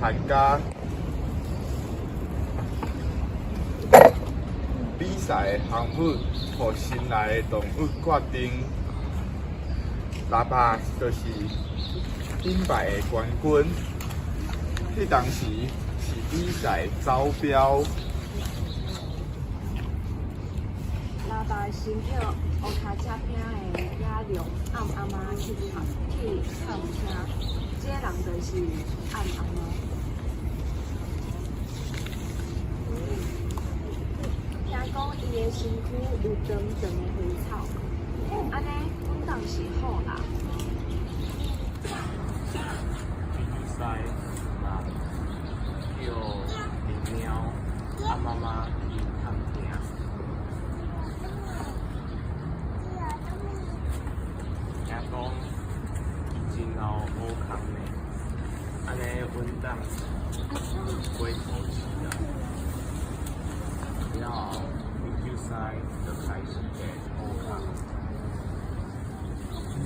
參加比賽的項目，予新來的動物決定。喇叭就是頂擺的冠軍。彼當時是比賽走標。喇叭的身體烏跤車餅的野龍暗暗仔去探聽，這个人就是暗暗仔。聽講伊的身軀有長長的花草，按呢穩當是好啦。比賽人叫林貓阿媽媽去探聽，聽講伊真𠢕烏空呢，按呢穩當是鬼頭鼠啦。了後，研究師就開始練烏空。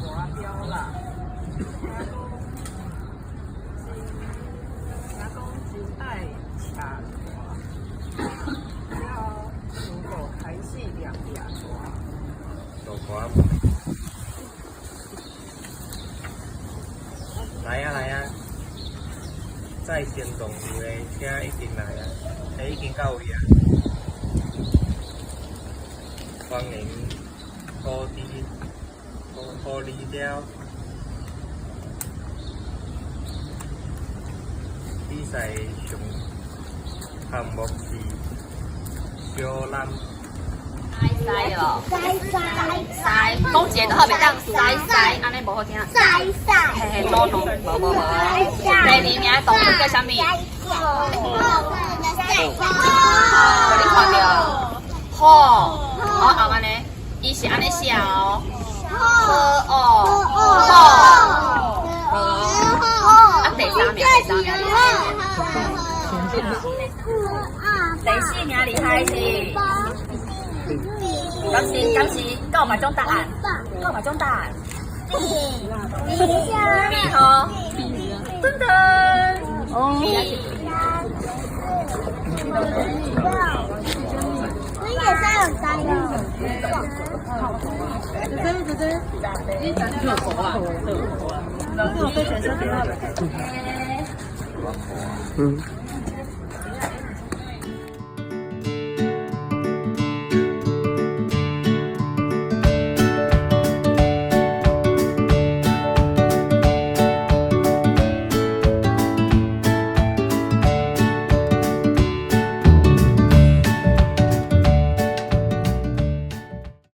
大標啦，聽講真愛食大，了後全部開始念掠大。大歌來啊來啊！再生動物的車已經來啊，欸，已經到位啊！歡迎土地土土地了。比賽上項目是小欖。塞哦，塞塞，講一个就好，袂當塞塞，按呢無好聽。塞塞，嘿嘿，老龍，無無無。第二名動物叫啥物？予你看著。虎，哦，後按呢，伊是按呢寫哦。虎哦，虎，啊，第三名，第三名。第四名厲害是。敢是敢是，敢有別種答案？敢有別種答案？B B 吼，噔噔，B。我也是有三个。嗯。